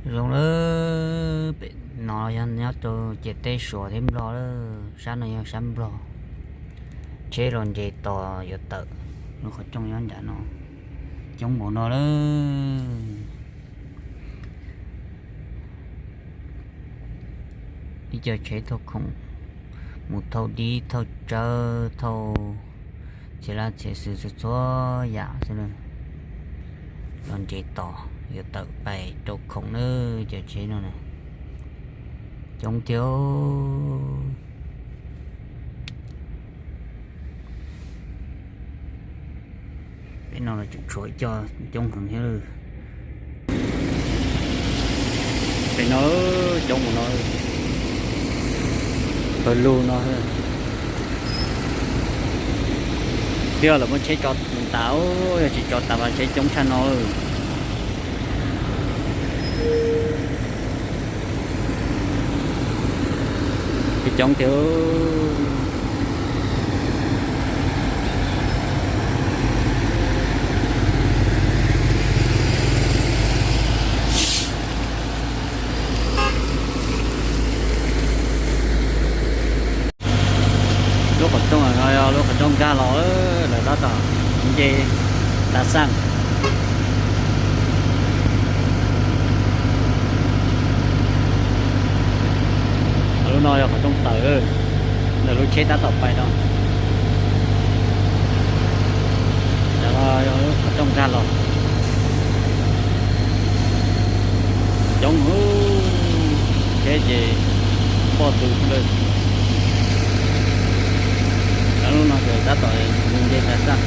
Zoo lawm, pem no yog nyob rau ciam teb Suav thiab Nplog lawm, sab no yog sab Nplog. Tsheb los ntses tos yuav tawm, lub qhov rooj nyob nram no, coob npaum no lawm. Ib co tsheb thauj khoom mus thauj dib thauj tsawb thauj txhia laj txhia xwm txhua txhua yam xwb. Los ntses tos yuav tawm pais rau khoom na, cov tsheb no na, coob thiab. Pem no los tseem tshuav ib co coob heev thiab. Pem no coob mus no, pawg lug no. Twb yog lawv muab tsheb tso tas, yog tsis tso tas mas tsheb coob tshaj no. Coob tiag. Lub qhov rooj no yog lub qhov rooj nkag los, lawv tab tom nce tas xaj. Lub no yog qhov rooj tawm, ntawm lub tsheb tab tom pais no. Cov no yog lub qhov rooj nkag los. Coob, tsheb ces npoj tus xwb lawm. Lub no ces tab tom nce tas xaj.